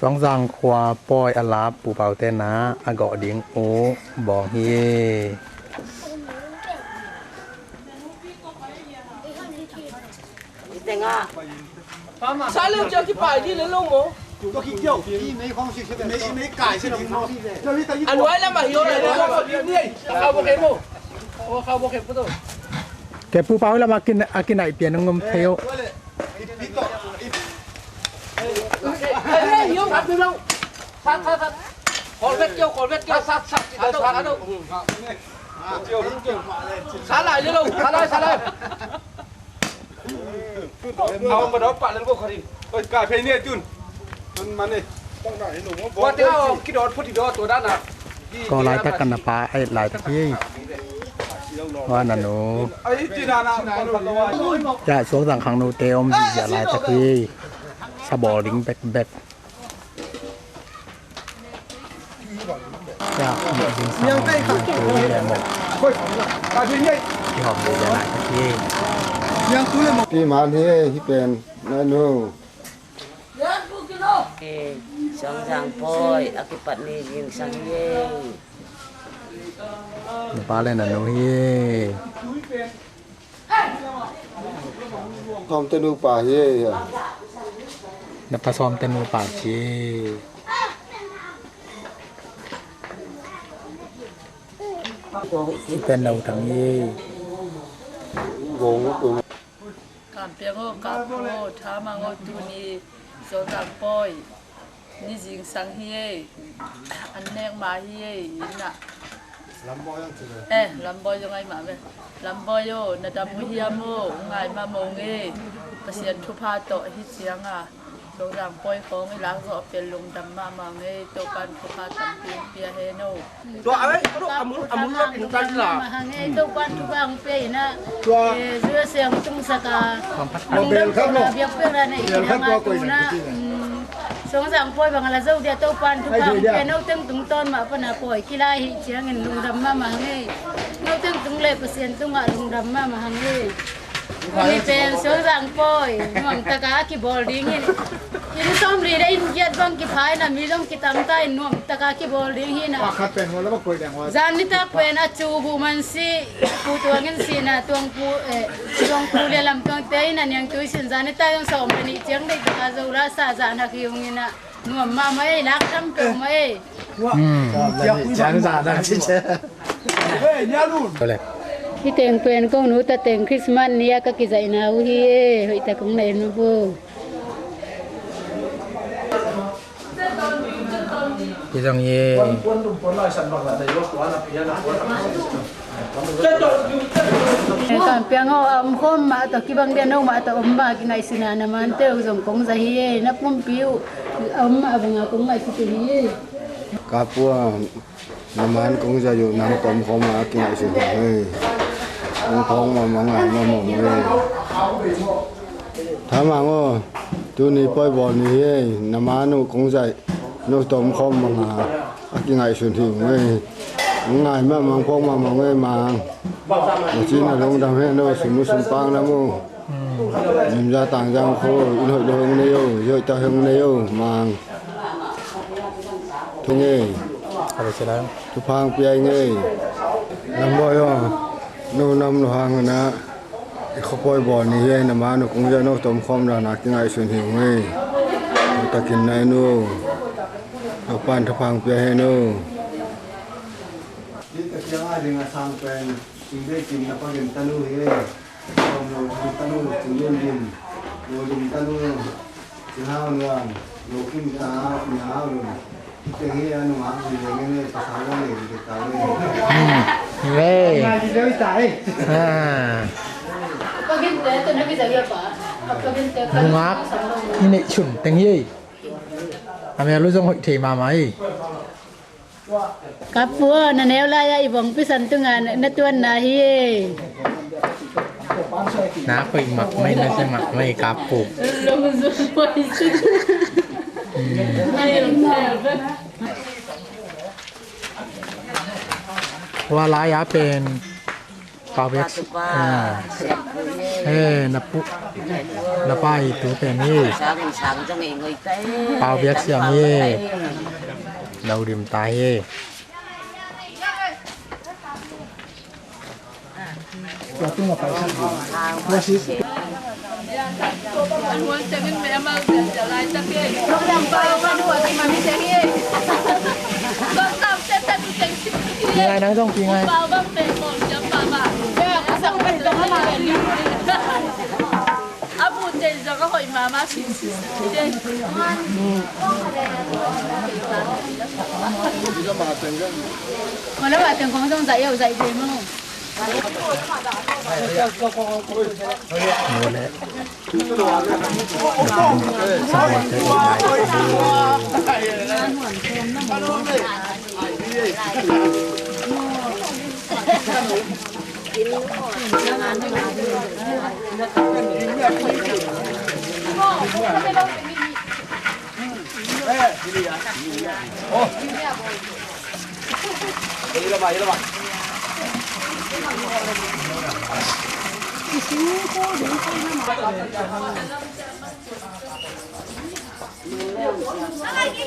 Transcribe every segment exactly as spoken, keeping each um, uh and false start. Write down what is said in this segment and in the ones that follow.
Suangzang khua pawi a lap Pu Pau te na a gawh ding uh bawng hi. Sa leu ciang kipai dih le lo maw? A nuai lamah hi aw, a nuai lamah hi aw. Khau bawk khe maw? Khau bawk khe pu to. Ke Pu Pau lamah a kinaih pian hong om thei uh. Ko laitak kan na pa ai laitak hi. Wa na nu. Ya suak zang khang nu te om hi ya laitak hi. Sa bawl ding bek bek. Ya, ding sang. Ui le mo. Ki hom ya laitak hi. Pi man hi hi pen na nu. Suangzang pawi a kipat ni zingsang hi. Na pa le na nu hi. Sawmte nupa hi. Na pa sawmte nupa hi. Pen lo tang hi. Kampiang aw, Kap aw, Thamang aw, tuni Suangzang pawi ni zingsang hi ei. An nek mah hi ei, inn ah. Eh, Lambawi zong ai mah ve. Lambawi aw, na dam uh hiam aw, ngai mah mawng ei. Pasian thupha tawh hi ciang a Suangzang pawi khawng i lak zawh a pel lungdam mahmah ngei, Topan thupha tampi pia hen aw. Tua a mun a mun lo in tan la. Mahang ei, Topan thupha hong pia ina. Tua. Eh, zua siang tung saka. Lungdam kona biak pia la nei ina nga tuna. Suangzang pawi bang a la zo dia Topan thupha hong pia, no teng tung tawn mah pana pawi kilai hi ciangin lungdam mahmah ngei. No teng tung le Pasian tungah lungdam mahmah ngei. Tuni pen Suangzang pawi nuamtaka kibawl ding hi. Inn sawmli le inn giat bang kipha ina, mi zong kitamta in nuamtaka kibawl ding hi ina. Zan nitak pen a cu buh man si, Pu Tuang in si ina, Tuangpu, eh, Tuangpu le Lam Tuangte ina, Niangtui sin zan nitak zong sawm le nih ciang deihtaka zo la sa zah nak hi ung ina. Nuam mahmah ei, lak tham peuhmah ei. Ciang zah nak ci cia. Hih teng pen ko nu ta teng Christmas ni a ka kizaihna uh hi e, hoih tak hong na en uh bo. Hi zong hi e. Kan piang aw, a om khawm mah tawh kibang dia, no mah tawh om mah kingaihsun a, na mante uh zong kong za hi e, na pumpi uh a om mah banga kong ngaihsut uh hi e. Ka pua. Na man kong zai uh nang tom khawm a kingaihsun hi. Kong khawm ma ma ngai ma mong hi. Thamang aw, tuni pawi bawl ni hi. Na man uh kong zai, no tom khawm ma nga a kingaihsun hi. Ngai ma mang khawm ma mong hi mang. Na ci na lungdam hi, no sum nu sum pang na mu. Nimza tangzang kho, in hoih lo hong nei o, in hoih ta hong nei o, mang. Thu ngei. Thupha hong pia ngei. Lambawi aw, no nam lo hang na. I khuapawi bawl ni hi, na ma no kong zia no tom khawm na na kingaihsun hi ngei. Takin na no. Topan thupha hong pia hi no. Hih ka kiang a ding a sang pen, sing dei kim na pa gin tanu hi. Lo dum tanu, Cing Lun Dim, lo dum tanu, Cing Hau Nuam, lo kim ta, Nya Hau Lun. Teng hi a nungak hi leng e, pasal leng e, hi ta leng e. Ngai hi leng ta e. Nungak i neih sun teng hi. A mel uh zong hoih thei mahmah hi. Ka pu aw, na neu lai-ah i vongpi san tungah na tuanna hi e. Na hoih mahmah, na sia mahmah ka pu. Lungzun hoih sin. Tua lai-a pen Pau Biak, ah, eh, na pu, na pa i tu pen hi. Pau Biak Siam hi. Na udim ta hi. Pi ngai, nang zong pi ngai. A bu tei zong a hoih mahmah sin sin. Ko lam a teng kong zong zaih eu zaih thei maw? Mule. Sa hoih te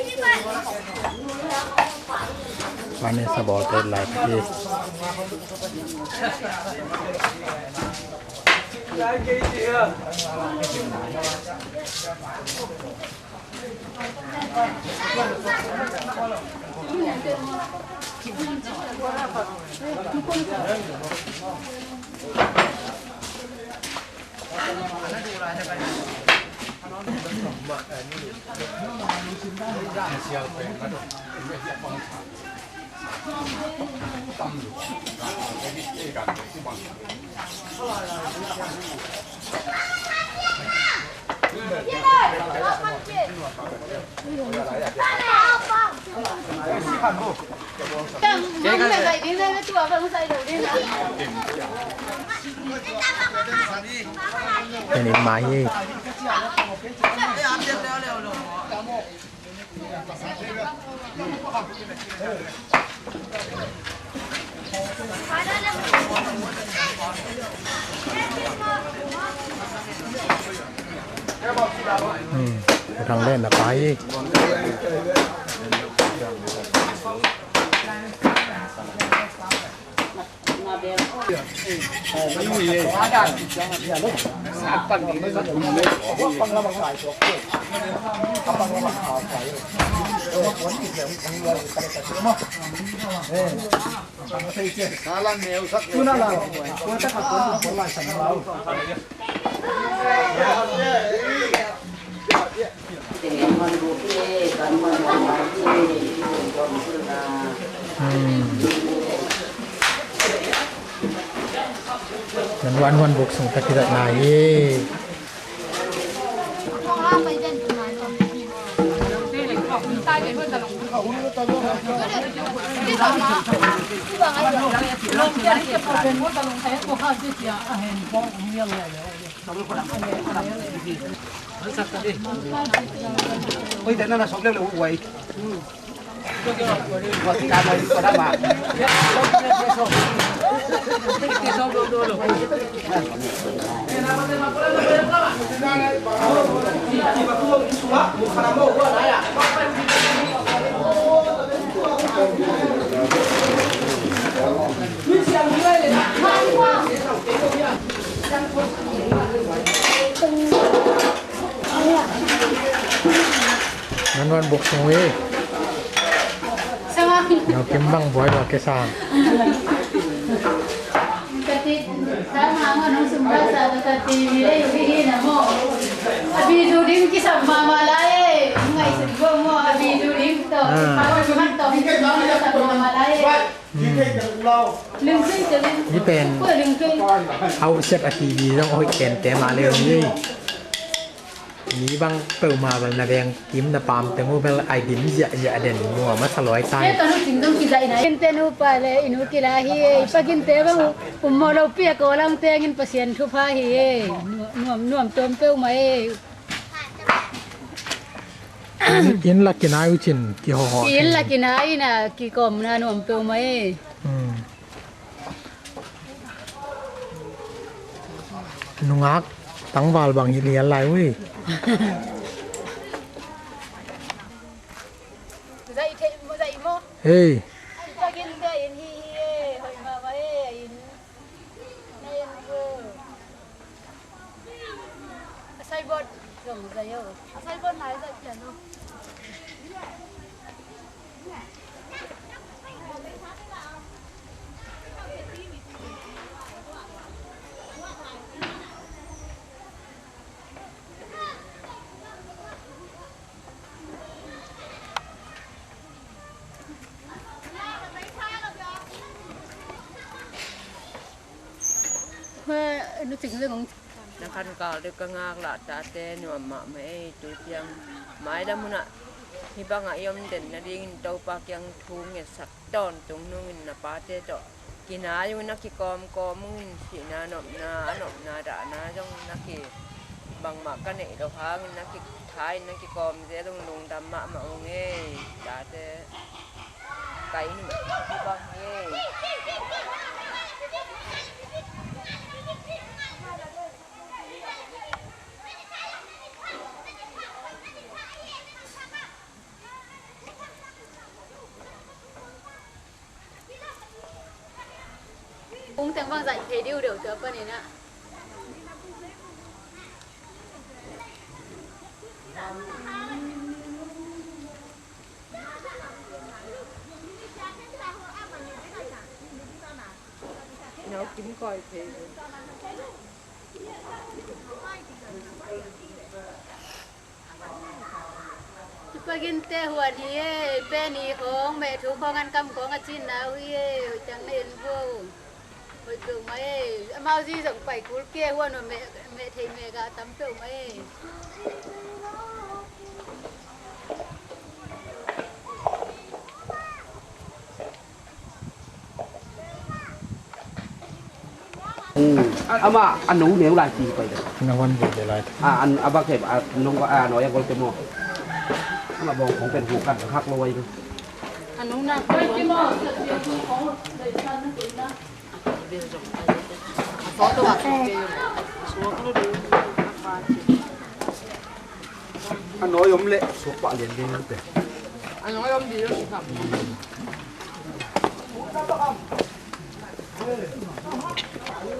in lai. Vanessa Bawlte lai pahit. Kan in mai hi. Hmm, thang len na pai. Hmm. Nan huan huan buk sung ta kidat na hi. Oi, dan na na sok leu leu, uai. Nan huan buk sung hi. Nau kim bang buai lo kesa. A bizu ding kisam mahmah lai e. Ngaihsut go maw, a bizu ding tawh. Ah. Hih pen hauh siat a T V zong a hoih kente mah leu hi. Mi bang peuhmah bel na veng kim na pam teng uh bel ai dim ziahziah den mua masa luai tai. Kente nupa le inu kila hi e. Paginte bang ummawh lopi a kawlang tengin Pasian thupha hi e. Nuam, nuam tuam peuhmah e. Inn la kinai uh cin kihawhawh. Inn la kinai ina kikawmna nuam peuhmah e. Hmm. Nungak tangval bang hi lian lai ui. Zai thei mo, zai mo. Hei. An tagin te in hi hi e, hoi mama e, in. Na in go. A saibot zong zai o. A saibot nai zai pian o. Na khan kal deuh ka ngak lah tate nuam mahmah ei, tu ciang mailam hunah hih bangah i om den nadingin Topa kiang thu ngetsak tawntung nungin na pate tawh kinai ungin a kikawmkawm ungin sihna nopna a nopna dahna zong na ki bangmah ka neih lo hangin na kithain na kikawm zel ung, lungdam mahmah ung ei tate. Ka inn hih bang hi ei. Kung teng bang zaih thei diu deuh tua panin ah. Nau kim koi thei. Pagin te huan hi e, pen i khong meh thu khong an kam khong a cin nau hi e, hoi tang na en vo. Hoi keu mai e, amau zi zong pai kul ke huan meh, meh thei meh ga tam peu mai e. Ama a no neu lai ci pai da. Na wan ve ve lai. A an a bak he a no a no ya gol te mo. Ama bong khong pen hu kan khak lo wai. A no na ko mo. A nawi om leh suak pah lian ding te. A nawi om ding lo si kam.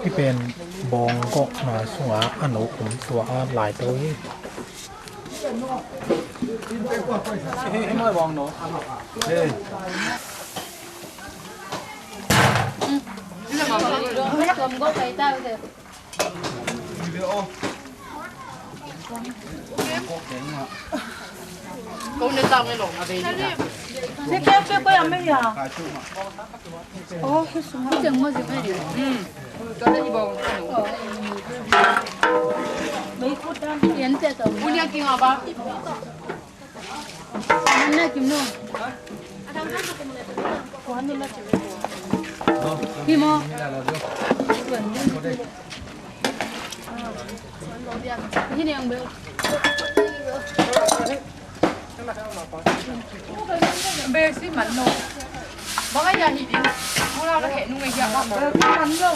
Hih pen bawng gawhna sungah a no kum suah a lai to hi. Hih, hih, hih, bawng no. Hih. Hih, bawng no. Besi man lo. Bang a ya hi ding. Mula ka he nung a ya bang. Besi man lo.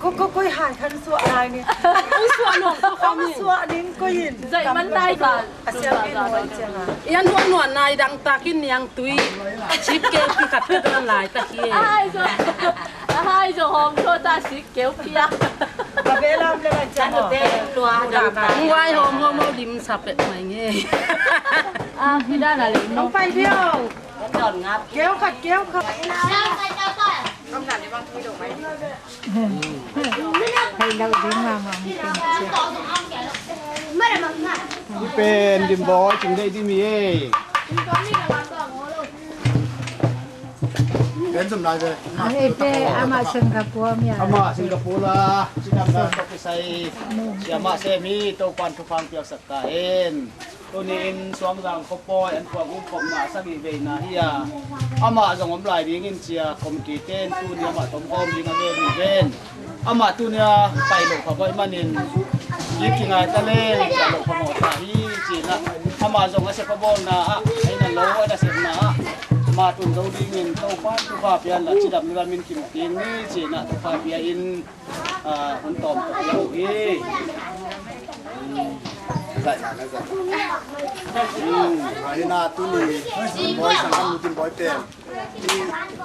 Ko, ko, koi hai khan suah lai ni. Ong suah nuam ko kha mi. Ong suah ning ko in. Zai man tai ba. A siam pi nuai ciang a. Yan huan nuan nai dang takin niang tui. Sik keu pi khat khat nan lai ta hi. Ahai zo. Ahai zo hom zo ta sik keu pi a. Ka be lam le ban ciang ho. Nguai hom hom ho lim sa pet mai nge. A, pi dan a le. Nong pai dio. Keu khat, keu khat. Hei lo ding mama mi pen cia. Hih pen Dim Bawi, Cing Deih Dim hi ei. Pen zum lai ve. Hei pe, amah Singapore mi a. Amah Singapore la, cidamna tawh kisai. Siamah sem hi, Topan thupha piaksak ta hen. Tuni-in Suangzang khuapawi an puak umkhopna a sagih veina hi a, amah zong om lai dingin cia committee ten tuni amah tomkhawm ding a gen hi ven. Amah tuni a pai loh pha baih manin kik kingai ta leng pai loh pha mawh ta hi, ci-in ah amah zong a sep a bawlna ah, a inn a lo a nasepna ah amah tun zo dingin Topa thupha pia inla cidam lila min kim ding ni, ci-in ah thupha pia in. A, hun tawm tuk lo hi. Zaihna na zaih. Hmm, a hi na tuni Bawi sanggam nu Dim Bawi pen i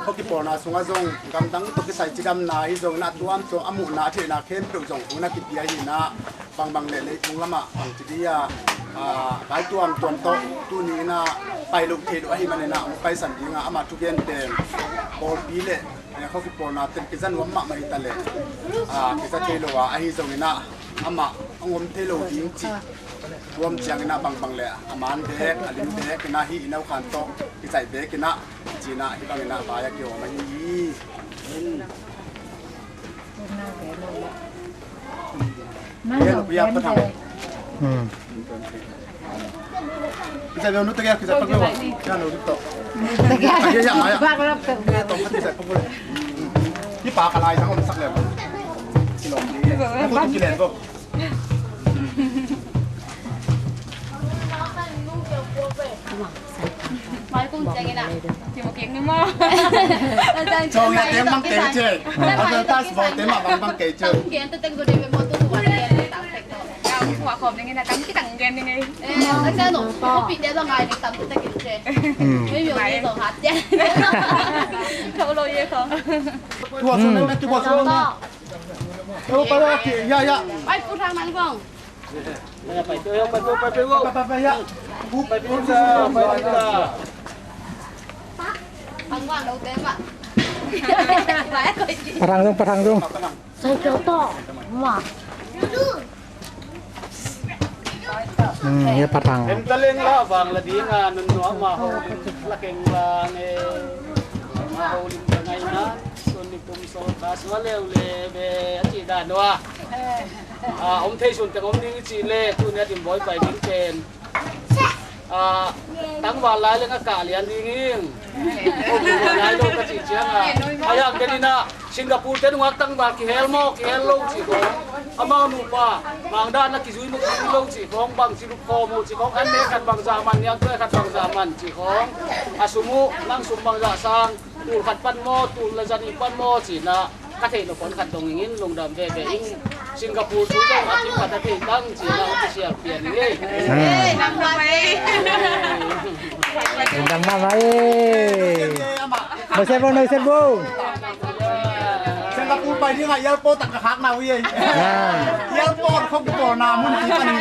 khuakipawlna sungah zong gamdang tawh kisai cidamna hi zongin a tuam tuam a muhna a theihna khempeuh zong hun a kipia hi na. Bangbang le leitung lamah bangci dia, a, vai tuamtuam tawh tuni in ah pai loh thei loh ahih manin ah hong paisan dingah amah thugen pen pawlpi le, eh, khuakipawlna ten kiza nuam mahmah hi ta leh, a, kiza thei lo a, ahi zongin ah amah hong om thei lo ding cih tuam ciangin ah bangbang le a man bek, a lim bek in ah hih i naukhan tawh kizaih bek in ah ci-in ah hih bangin ah vai a kiawm ahi hi. Kizai lo nu, tagia kizai pak lo. Ya lo dito. Tagia ya ya. Tong khat kizai pak lo. Hi pa ka lai sang om sak le. Kilom ni. Ko kilen ko. Mai kung ciangin ah kimu kik ni maw? Cawng ya teng bang kei ce. Advertise bawl teng mah bang bang kei ce. Tam kian te teng gode be mo tu wan ya tam tek no. Ya, ua khom ning ina tam ki tang gen ni ngei. Eh, a ciang no, ko pi te dong ai ni tam te teng ce. Hmm. Mei myo ni dong hat ce. Khau lo ye khau. Tua sung nang na ki bawh sung nang. Tua pa la ki, ya, ya. Ai, pu thang nang bang. Pathang dong, pathang dong. Hmm, ya pathang. Em taleng la vang la ding a nun nuam a ho la keng vang e. Ma ho lim ka ngai na. Sun ni tum sol ka sua leu le be a ci da nua. A, om thei sun teng om ding i cih leh, tuni a Dim Bawi pai ding pen, a, tangval lai leng a kah lian ding ing. Ko kum lai lo ka cih ciang a, a yang den in ah, Singapore te nungak tangval kihel maw, kihel lo cih khawng, amau nupa, mangdan a kizui maw, kizui lo cih khawng, bang ci lup khawm uh cih khawng, an ne khat bang zah man, niangtuai khat bang zah man cih khawng, a sum uh, nang sum bang zah sang, tul khat pan maw, tul le zanih pan maw, ci-in ah, ka theih loh pan khat dong ing in, lungdam veve ing. Singapore thu zong a kim khat a thei tang, ci-in ah, a kisial pian ing ei. Lungdam mahmah ei. Noisep bo, noisep bo. Singapore pai ding ah airport ah ka khakna uh ei. Airport khawng kipawlna mun ci pan.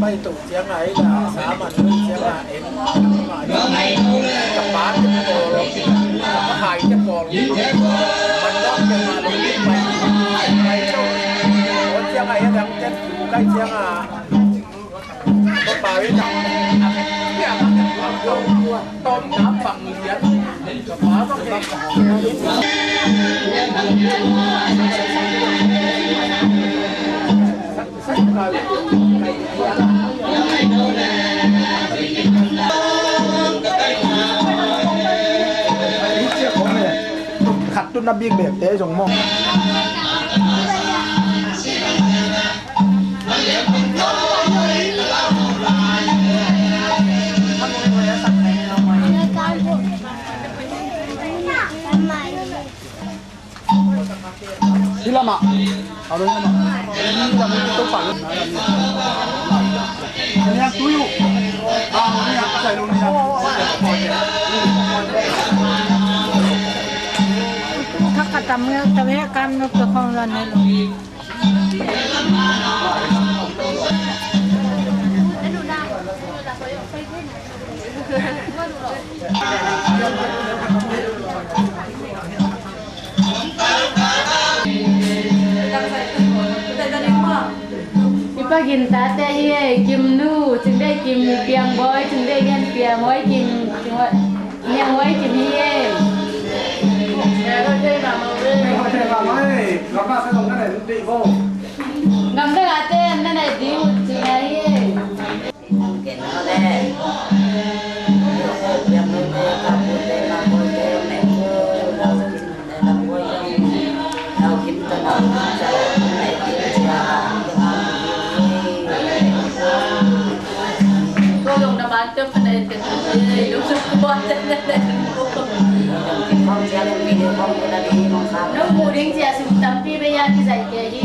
Pai to ciang a, ei la sa man to ciang a, en ka pa te pawl, ka pa hai te pawl, man dawng te ma lo pai, pai to. Aw ciang a, ei dang ten kai ciang a, ka pa ei dang, a, tom na pang lian. Khat tu na bik bek te zong maw. Hi lamah. A lo hi lamah. Hi lamah hi to pa lo. Niang tu yu. A lo niang sai lo niang. Thak ka tam nge, tam he kam no pe khong lan he lo. I pa Gin tate hi e, Kim nu, Cing Dei Kim, Piang Bawi, Cing Dei Ngen Piang, Bawi Kim, Cing Bawi. Niang huai kim hi e. Ngam dang a te an na nai ding uh cina hi e. Ko dong na ban tep na en tep. Nong mu ding cia sum tampi bei a kizai kei hi.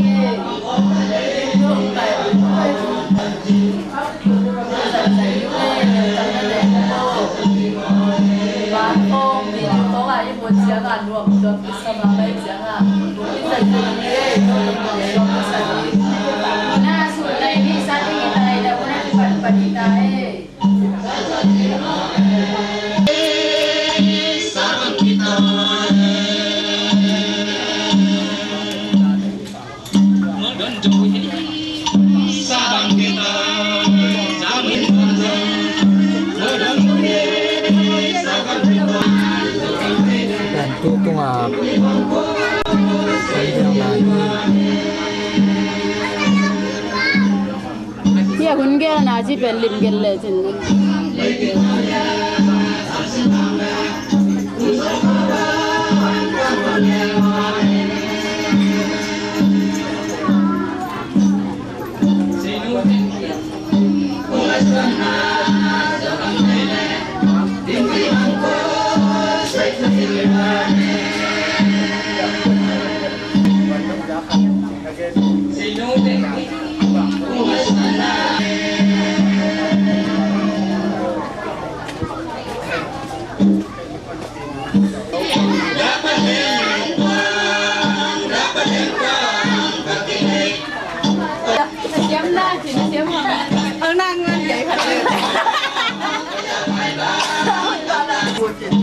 Na sum dai ni sa ding i tai da una ki pan pan i tai. Pen tu tunga. Hia hun gelna ci pen lim gel le cin.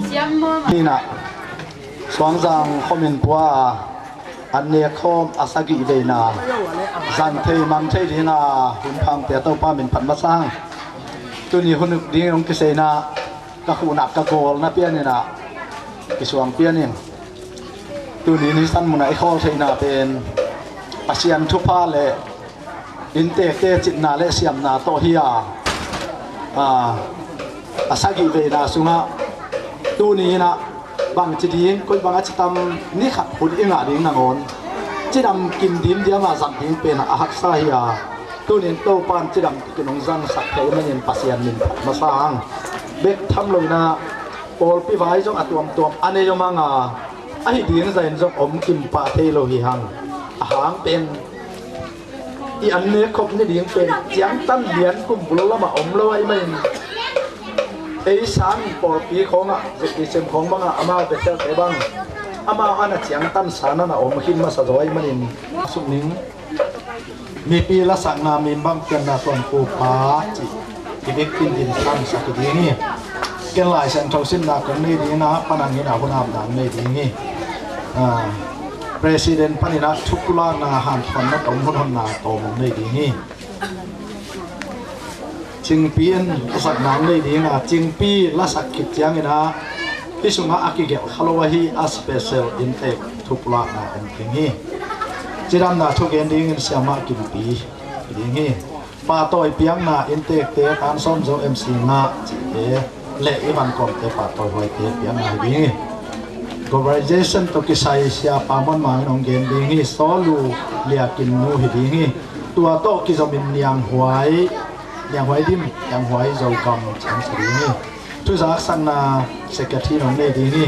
Siam maw? Ni na Suangzang khuamin pua an nek khawm a sagih veina zang thei mang thei dinga hun phang pia Topa min phat masa hang. Tuni hun ding hong kiseina ka huhna ka gawlna pianinah kisuang pianin. Tuni nisan munah i khawl theihna pen Pasian thupha le inntekte citna le siamna tawh hi a, a sagih veina sungah tuni inah bangci ding koi bang a citam ni khat hun i ngah ding nangawn cidam kim dim diama zat ding pen a haksa hi a, tunin Topan cidam kikin hong zangsak thei manin Pasian min phat masa hang. Bek tham loinah Pawlpi vai zong a tuamtuam a nei om hang a, ahi ding zahin zong om kim pah thei lo hi hang. A hang pen i an nek khop ni ding pen ciangtan lian kumbul lamah om lo ahih manin, ei sangin pawlpi khawngah, ZBCM khawng bangah amau Bethel te bang amau an a ciangtan san an a om khin masa zaw ahih manin, suk ning. Mipi lasakna, mim bang pianna tuan pupa cih i bikpin din sang sak hi ding hi. Ken Lai Siangtho sinna kong nei ding a, panang in a hun apna nei ding hi. Ah, President panin a thupulakna, hanthawnna tawm, hun honna tawm nei ding hi. Cingpi in lasakna nei ding a, Cingpi lasak khit ciangin a, hih sungah a kigelh kha lo ahi a special intake thupulakna om ding hi. Cidamna thugen dingin Siamah Kimpi hi ding hi. Pahtawi piakna inntekte, tan sawm zo MC ngah cihte le i van kawmte pahtawi huaite piakna hi ding hi. Globalization tawh kisai Siapa Mon Mang in hong gen ding hi. Sawlu Lia Kim nu hi ding hi. Tua tawh kizomin Niang Huai, Niang Huai Dim, Niang Huai Zogam ciang sa ding hi. Thuzaksakna secretary nong nei ding hi.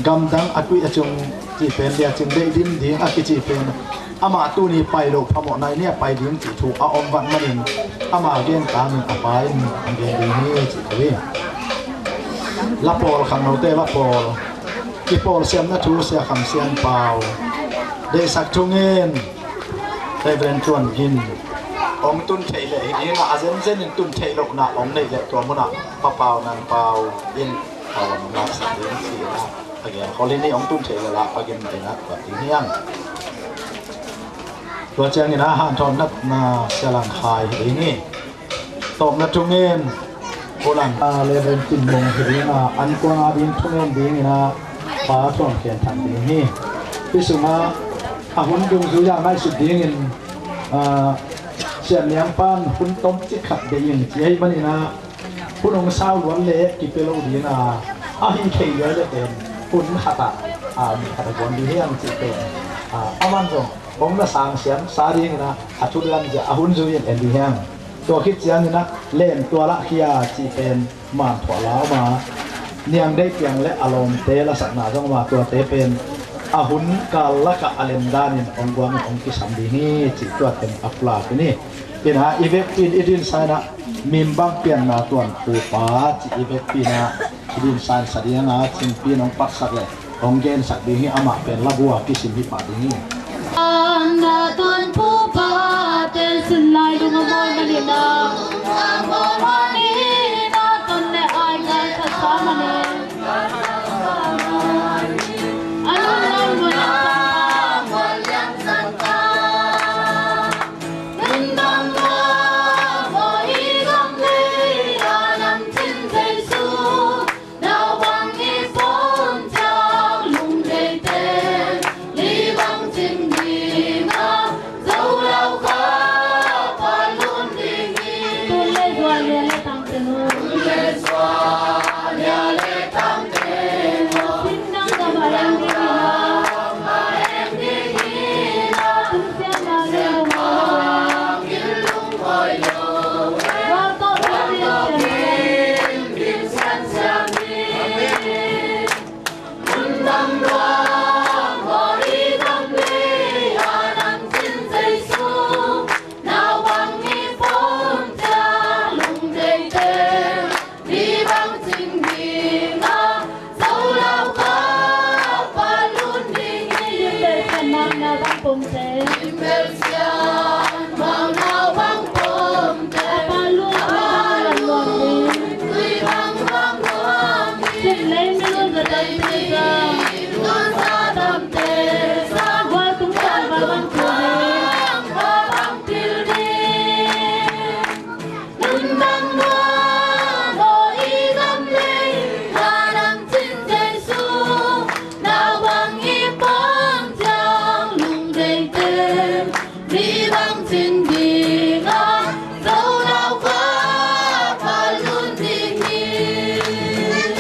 Gamdang a kuih a cung cih pen Lia Cing Deih Dim ding a kici pen amah tuni pai lo, phamawh nai ni a pai ding cih thu a om vat manin ama gen tangin a pa in hong gen ding hi cih ko hi. Lapawl khangnote lapawl, kipawlsiamna thu Sia Kham Sian Pau, deihsak thungen Reverend Tuan Gin, hong tun theih leh hi ding a, a zenzen in tun theih lohna hong neih leh tua munah Pa Pau Nang Pau in a hong laksak ding ci-in a, a gen khol hi ni. Hong tun theih leh lah Pa Gin in a tua ding hiam? Tua ciangin a hanthawnna Sia Lang Khai hi ding hi. Tawpna thungen Pu Lang, a, Reverend Tin Mung hi ding a, an kuang a ding thungen dingin a Pa Thuam Khen Thang ding hi. Hih sungah a hun dungzui a ngaihsut dingin, a, Sian Niang pan hun tomcik khat deih in ci ahih manin a, hun hong sau luan leh kipia lo ding a, a hi thei luai leh pen hun khat ah, a, mi khat a guan ding hiam cih pen, a, aman zong hong na sang siam sa dingin a, a thu lam zia a hun zui in en ding hiam? Tua khit ciangin a, len tua lah khia cih pen manthuah la om a, Niang Deih Piang le a lawmte lasakna zong om a, tuate pen a hun kal lakah a lemdanin hong guangin hong kisam ding hi cih tua teng a pulak in hi. Ina i vekpi in i dinsa in a, mim bang pianna tuan pupa cih i vekpi in a, i dinsa in sa ding a, Cingpi in hong patsak le hong gensak ding hi. Amah pen labua kisim hi pah ding hi. Anna tuan pupa te sin lai dong a mawl manin a, a mawl manin a, ton le ai gal khat sa manin. A lunglam nuai a sa.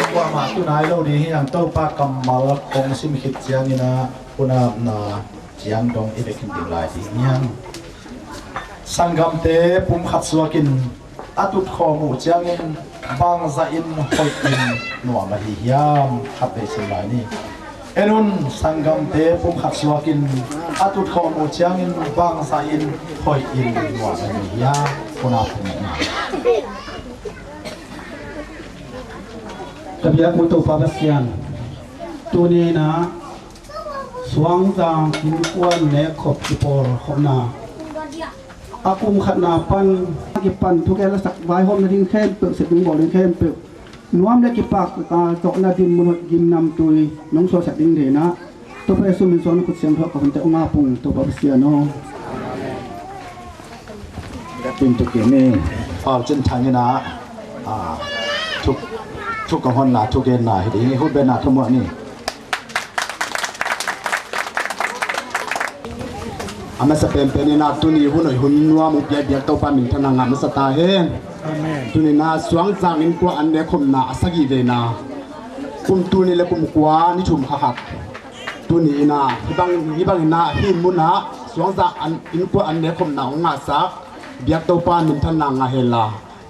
Kuamah tu nai lo ding hi hang. Topa kammal kong sim khit ciangin a, hun apna ciang dong i vekhin ding lai ding hi hang. Sanggamte pumkhat suakin a tutkhawm uh ciangin bangzah in hoih in nuam ahi hiam? Khat vei sim lai ni. En un, sanggamte pumkhat suakin a tutkhawm uh ciangin bangzah in hoih in nuam ahi hiam? Kona pumkhat. Ka biak uh Topa Pasian, tuni-in ah Suangzang innkuan nekkhop kipawl khopna a kum khatna pan kipan thugen lasak vaihawmna ding khempeuh, sep ding bawl ding khempeuh nuam le kipak, ah, zawhna dinmun hoih gimnamtui nong suahsak ding deihna Topa Jesu min suang khut siangtho ka hunte ong ap ung Topa Pasian aw. Pin tu kini Pau Cin Thang in ah, ah, thuk, thuk ka honna thugenna hi ding, hutbenna thumuah ni. A masa penpen in ah tuni hun hoih hun nuam uh piak biak Topa minthanna ngah masa ta hen. Amen. Tuni-in ah Suangzang innkuan an nekkhopna a sagih veina, kum tul nih le kum kua ni thum kha khat. Tuni-in ah hih bang, hih bangin ah hih munah Suangzang an, innkuan an nekkhopna hong ngahsak biak Topa minthanna ngah hen la.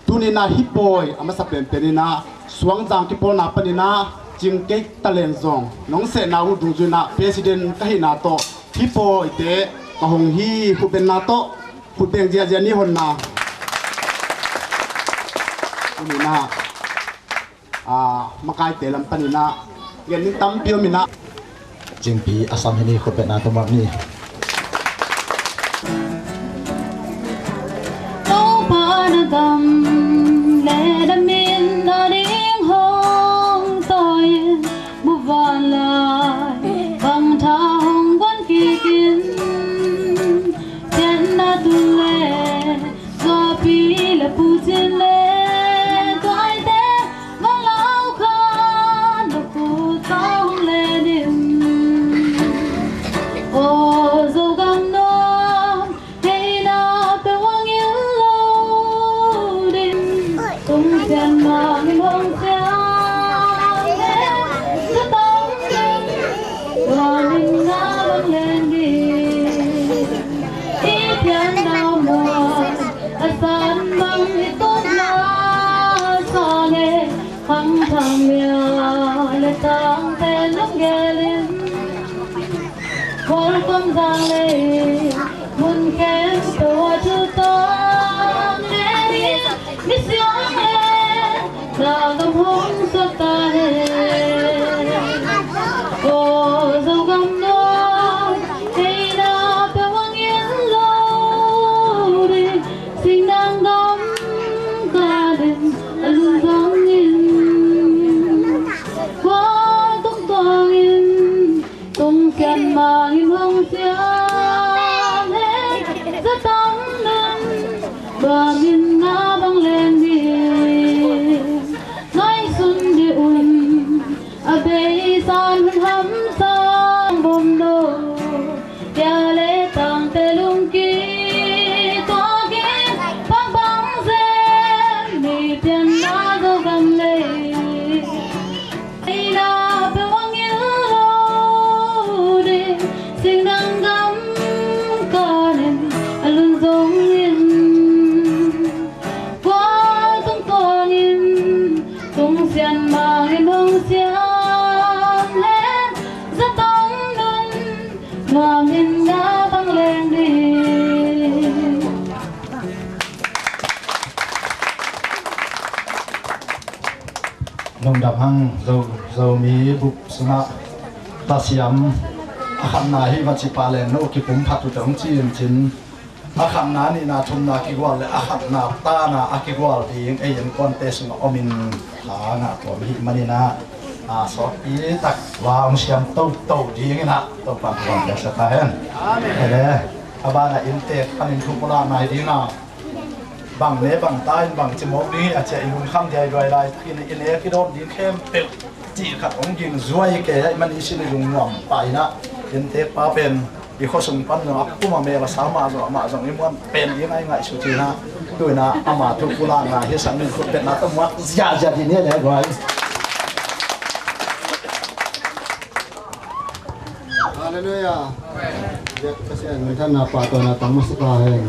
Tuni-in ah hih pawi a masa penpen in ah Suangzang kipawlna panin ah Cing Kei Talent zong nong sehna uh dungzui-in ah President ka hihna tawh hih pawite ka hong hi, khutbenna tawh khutbeng ziahziah ni honna. Tuni-in ah, ah, makaite lam panin ah gen ding tampi om in ah. Cingpi a sam hi ni, khutbetna tawh mawk ni. Topa na gam le na min a ding hong tawi-in muvanlai bang tha hong guan kikin, pianna tung le zuapi le pucin le tuaite Malau khan na kut tawng le nim. Aw Zogam nuam, heina pe wangin lo ding. Tung sian mangin hong siang le sa tawng ding. Wangin nga bang leng ding. I pianna muan a san bang i tupna sang e. Khangthang mia le tangte nong gelin, Kawlkom zang lei mun khempeuh ah thu tawng le ding. Misiang le na gam hong suak ta hen. Aw Zogam nuam, heina pe wangin lo ding. Singdang gam ka den a lungdang in, kua tungtawng in, tung sian mangin hong siang hen. Za tam nun, tua min na bang leng ding. Ngaihsun dih un, a beisan hun hamsa bom lo. Pia le tangte lungki tuakin, pang bang zen mi pianna Zogam lei. Heina pe wangin lo ding, singdang gam ka den a lungdang in. Kua tungtawng in, tung sian mangin hong siang hen. Za tawng nun, nuam in na bang leng ding. Lungdam hang. Zo, Zomi bup sungah tasiam a khatna hi va ci pah leng, no kipum phat uh tawh hong ci in cin. A khatna, nihna, thumna kigual le a khatna tana a kigual ding ei innkuante sungah om in, tha ngah tuam i hih manin ah, a, sawtpi tak va hong siam toto dingin ah Topa'n thupha piaksa ta hen. Amen. Ele, a banah inntek panin thu pulakna hi ding a, bang ne bang ta in bang ci mawk ding hi a, ciah i lungkham dia, i duai lai takin i nek i dawn ding khempeuh cih khat hong ging zuai kei ahih manin i sin i lungnuam pah in ah, inntek pa pen i khuasung pan zong a pum a mel a sa mah zong, amah zong i muan pen ding a i ngaihsut hi in ah, tu in ah ama thu pulakna hi sang in khutbetna tawh muak ziahziah dih ni le guai. Halleluiah. Biak Pasian minthanna pahtawina tang masa ta hen.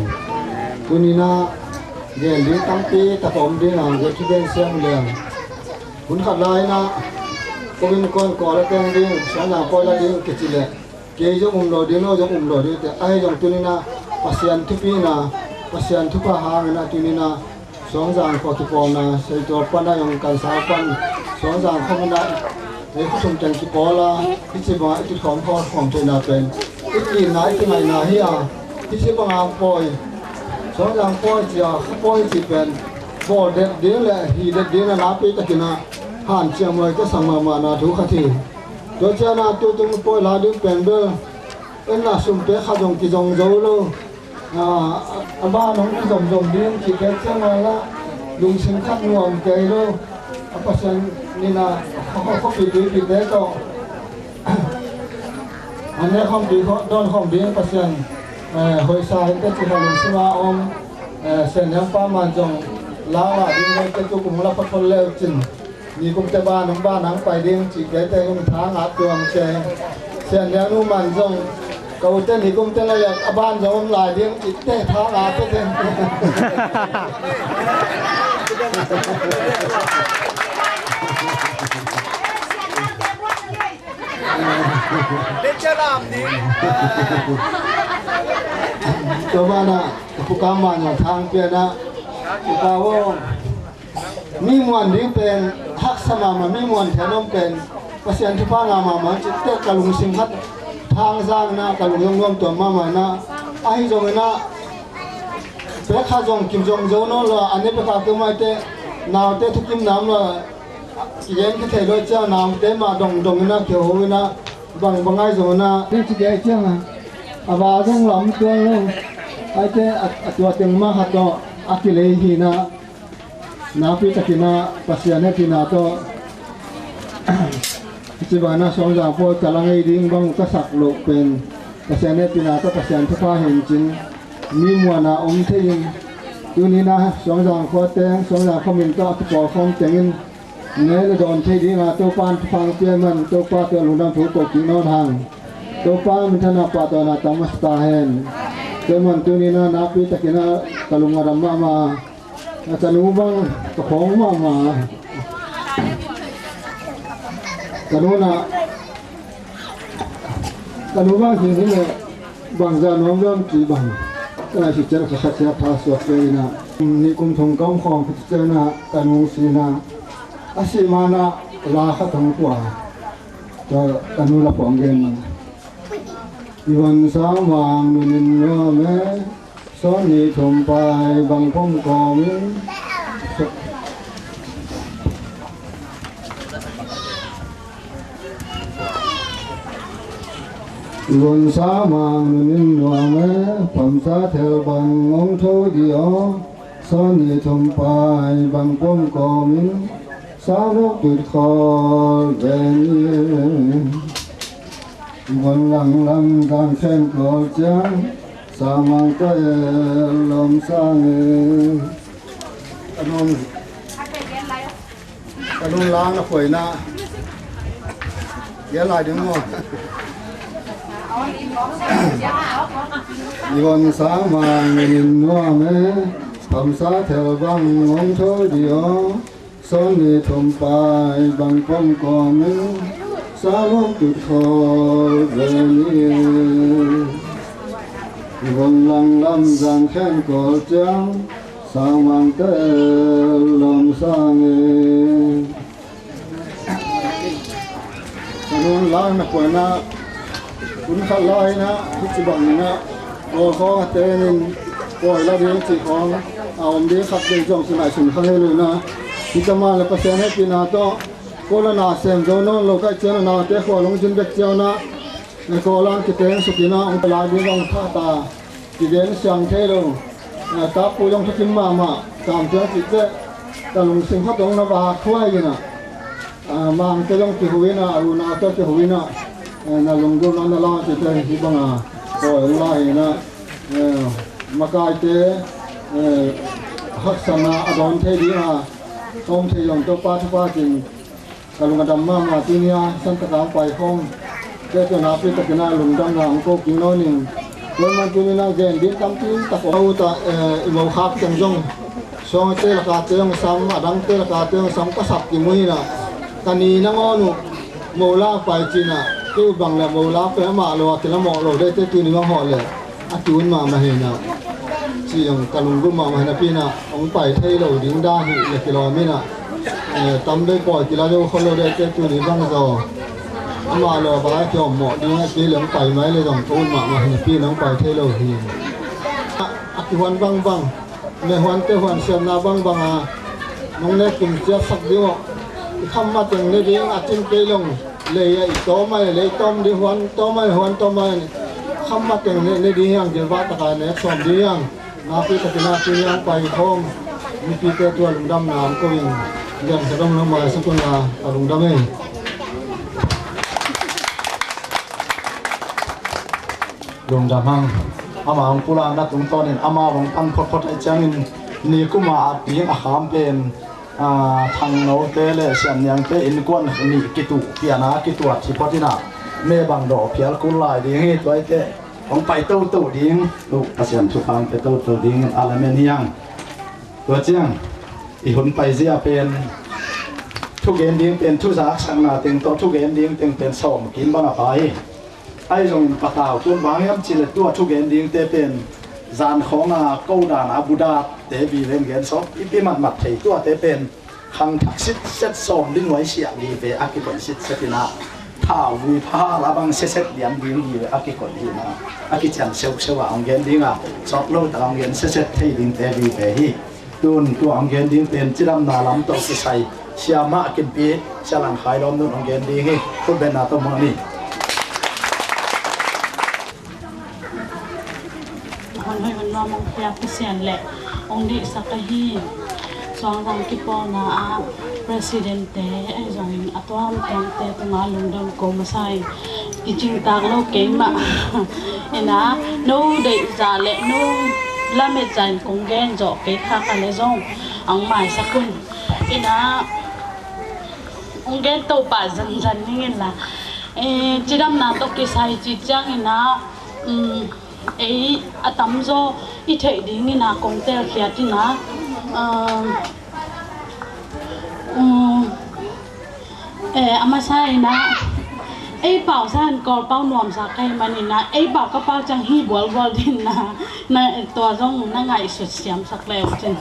Tuni in ah Gen ding tampi tak a om ding a, gen thu gen siang liang. Hun khat lai-in ah, ko innkuan Kawl a teng ding, Suanzang pawi la ding kici leh, kei zong um lo ding, no zong um lo ding te, ahi zong tuni-in ah Pasian thupi-in ah, Pasian thupha hangin ah tuni-in ah Suanzang khua kipawlna, Seitaw pan ah zong kan sau pan, Suanzang khawm in ah, ei khuathum teng kipawl a, hih ci bangah i kitkhawm khawm theihna pen i itna, i kingaihna hi a, hih ci bangah pawi, Suanzang pawi ci a, kha pawi ci pen bawl det ding le hi det ding a nakpi takin ah hanciam huai ka sak mahmahna thu khat hi. Tua ciangin ah tutung pawi la ding pen bel en a, sum pek khat zong kizong zo lo. A, a ban hong kizomzom ding cih pek ciangin ah lungsim khat nuam kei lo. A Pasian in ah khuapi tuipite tawh a nek khawm, tui dawn khawm ding Pasian, eh, hoihsa in teh cih kha lungsim a om. Eh, Sian Niang pa man zong la ngah ding hong teh, tu kum la pha thol leu cin, nikum teh ban hong, ban hong pai ding cih kei teh, hong tha ngah tuam kei. Sian Niang nu man zong ka u teh nikum teh la liak a ban zong om lai ding cih teh, tha ngah teh teh. Tua banah ka pukam man zong thang pian ah, upa aw, mi muan ding pen haksa mahmah, mi muan thian om pen Pasian thupha ngah mahmah cih teh, ka lungsim khat thang zang in ah ka lungdam nuam tuam mahmah in ah, ahi zongin ah pek khat zong kizong zo nawn lo a, a ne pek a keu mai teh naute thukimna om lo a, kigen kha thei lo ciang naute mah dongdong in ah kiho in ah, bangbang ahi zongin ah, teh ci kei ciang a, a va zong lam tuan lo. Ahi teh a, a tua teng mah khat tawh a kilei hi in ah, nakpi takin ah Pasian hehpihna tawh, ci bangin ah Suanzang pawi ka la ngei ding bang ka sak loh pen Pasian hehpihna tawh, Pasian thupha hi in cin, mi muan a om thei in, tuni-in ah Suanzang khua teng, Suanzang khua min tawh a kipawl khawm teng in ne le dawn thei ding a Topa'n thupha hong pia man, Topa tawh lungdam thu ko kik nawn hang. Topa minthanna pahtawina tang masa ta hen. Tua man tuni-in ah nakpi takin ah ka lung a dam mahmah. A, ka nu bang ka khawng mahmah. Ka nu na, ka nu bang hi hi leh bangzah nuam nuam ci bang. Ka ngai si cian ka khat sia pha suak kei in ah, nih kum thum ka om khawm ka ci cian ah ka nu si in ah, a sih ma-in ah la khat hong pua. Tua ka nu la pua hong gen in ah, i von sang mang nunin nuam e, sawn ni thum pai bang pom kawmin. I von sang mang nunin nuam e, pamsa thel bang hong tho dih aw. Sawn ni thum pai bang pom kawmin, sa luk tut khawl ve ni. Von lang lam dang khen kawl ciang, sa mang ta el lom sang e. Ka nun, ka nun lang na phuai na. Gen lai ding maw. I von sang mang nunin nuam e, pamsa thel bang hong tho dih aw. Sawn ni thum pai bang pom kawmin, sa luk tut khawl ve ni. I von lang lam zang khen kawl ciang, sang mang ta el lom sang e. Ka nun lang na phuai na, hun khat lai-in ah, hih ci bangin ah, kawl khawng a tenin, pawi la ding cih khawng a om ding khat ding zong ci ngaihsun kha ngei lo-in ah, hih ta mah leh Pasian hehpihna tawh, ko la na sem zo nawn lo ka hih ciang a, naute khua lungzin bek ciang ah, na kawl lang kiteng suk in ah, hong pai lai ding zong thah ta. Kigen siang thei lo. A, Tapu zong thukim mahmah, tam ciang cih teh, ka lungsim khat hong na vak thuai in ah, a, Mangte zong kihu in ah, a unau tawh kihu in ah, a, na lungdamna na la cih teh hih bang a, pawi hong la hi in ah, a, makaite, a, haksatna a dawn thei ding a, a om thei zong Topa thupha cin, ka lung a dam mahmah. Tuni a santak a hong pai khawm, tua nakpi takin a lungdamna hong ko kik nawn ing. Tua man tuni-in a gen ding tampi tak om. A ut a, eh, i mokhak teng zong Suangte lakate hong sam, a dangte lakate hong sam ka sak kimu hi na. Ka ni nangawn uh mola pai cina, kei uh bang le mola pen amah lo a kila mawh lo dete tuni bang hawh le a tun mahmah hi na. Ci hong ka lunggulh mahmah hi napi na, hong pai thei lo ding dan hi le kilawm hi na. Eh, tam dei pawi kila zo khol lo dete tuni bang zaw amah lo a bang a kiawm mawh ding a kei le hong pai mai le zong ka ut mahmah hi napi na hong pai thei lo hi. A, a kihuan bangbang. Mehuante huan siamna bangbang a nong nek kum ciatsak ding uh. I kham mateng ne ding a cin kei long. Lei a i tawm a lei tawm ding, huan tawm a huan tawm a kham mateng ne, ne ding hiang, gilvah taka nek sawm ding hiang. Napi takin a cin hiang pai khawm. Mipite tua lungdamna ang ko in. Diam sa dong lo mai sa kun la ka lungdam e. Lungdam hang. Ama hong pulakna tungtawnin ama hong pan khotkhot ahih ciangin nikuma a ding a kham pen, ah, Thangnote le Siamniangte innkuan nih kituh piana kituat hi photina me bang dawh phial kul lai ding hi. Tuaite hong pai toto ding uh, Pasian thupha hong pia toto ding a lamen hiang. Tua ciang i hun paizia pen thugen ding pen thuzaksakna teng tawh thugen ding teng pen sawm kim bang a pai hi. Ahi zongin patau tun bang hiam cih le tua thugen dingte pen zan khawnga ko dana Buddha te viven gen sawm ipi matmat thei tuate pen khang thak sitset sawm ding nuai siah vive a kikoih sitset ina thau vui pha la bang seset liam ding vive a kikoih hina a kician seuseu a hong gen dinga sawt lo tak hong gen seset thei dingte vive hi. Tun tua hong gen ding pen cidamna lam tawh kisai siamah kimpi Sia Lang Khai Lawm nun hong gen ding hi. Khutbenna tawh muang ni. Hon hoi hon nuam hong pia Pasian le hong dihsak ahi. Suangzang kipawlna ah President te ahi zongin a tuamtuamte tunga lungdam ko masa in kicingtak lo keimah ina no deih zah le no lamet zah in kong gen zawh kei kha ka le zong ang maisak un ina hong gen to pah zanzan ning inla cidamna tawh kisai ci ciang ina ei a tamzaw i theih ding ina kong telkhiat ina a masa ina ei pau san Kawl pau nuamsa ka hi man ina ei pau ka pau ciang hi bualbual din na tua zong na ngaihsut siamsak le uh cin